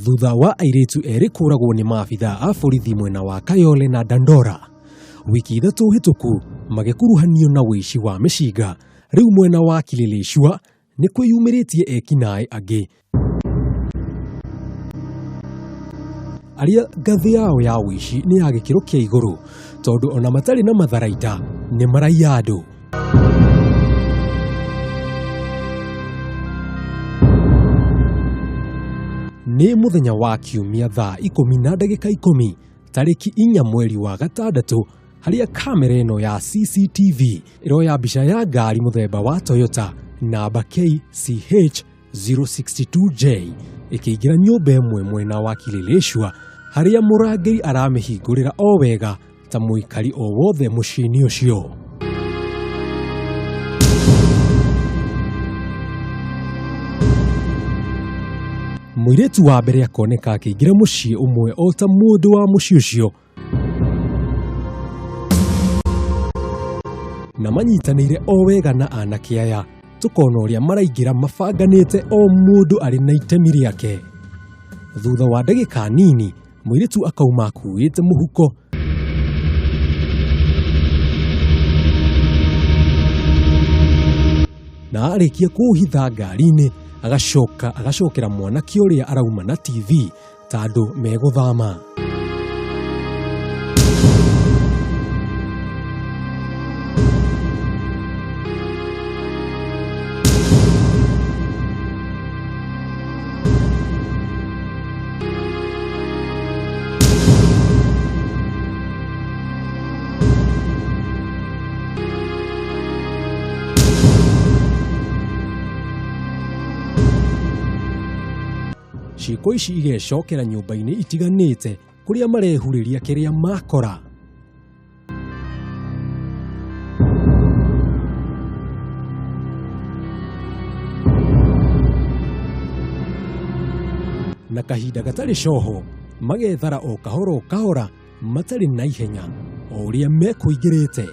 Thutha wa airĩtu erĩ kũragwo nĩ maabithaa a borithi mwena wa Kayole na Dandora wiki 3 hĩtũku magĩkuruhanio na ũici wa mĩcinga, rĩu mwena wa Kileleshwa nĩ kwĩyumĩrĩtie ekinaĩ angĩ arĩa ngathĩ yao ya ũici nĩ ya gĩkĩro kĩa igũrũ tondũ ona matarĩ na matharaita nĩ maraiya andũ. Nĩ mũthenya wa Kiumia thaa 10:10 tarĩki 4 mweri wa 6 harĩa kamera ĩno ya CCTV ĩroya mbica ya ngari mũthemba wa Toyota namba KCH 062J ĩkĩingĩra nyũmba ĩmwe mwena wa Kileleshwa harĩa mũrangĩri aramĩhingũrĩra o wega ta mũikari o wothe mũciĩ-inĩ ũcio. Mũirĩtu wa mbere akoneka akĩingĩra mũciĩ ũmwe o ta mũndũ wa mũciĩ ũcio na manyitanĩire o wega na anake aya tũkona ũrĩa maraingĩra mabanganĩte o mũndũ arĩ na itemi rĩake. Thutha wa ndagĩka nini mũirĩtu akauma akuĩte mũhuko na arĩkia kũũhitha ngari-inĩ agacoka agacokera mwanake ũrĩa arauma na TV ta andũ megũthama. Ciĩko ici igecokera nyũmba-inĩ itiganĩte kũrĩa marehurĩria kĩrĩa makora. Na kahinda gatarĩ coho magethara o kahora o kahora matarĩ na ihenya o ũrĩa mekũingĩrĩte.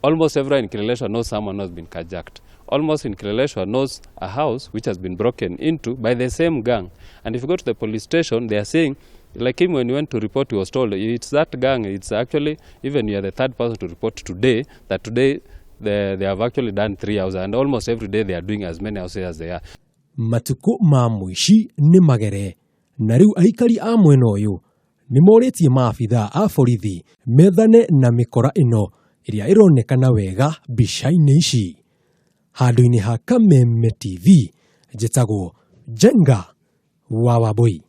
Almost everyone in Kileleshwa knows someone who has been carjacked. Almost in Kileleshwa knows a house which has been broken into by the same gang. And if you go to the police station, they are saying, like him when he went to report, he was told, it's that gang. It's actually, even you are the third person to report today, that today they have actually done 3 houses, and almost every day they are doing as many houses as they are. Matukũ ma mũici nĩ magere, na rĩu aikari a mwena ũyũ nĩ morĩtie maabithaa a borithi methane na mĩkora ĩno ĩrĩa ĩronekana wega mbica-inĩ ici. Handũ-inĩ ha Kameme TV, njĩtagwo Njenga wa Wambui.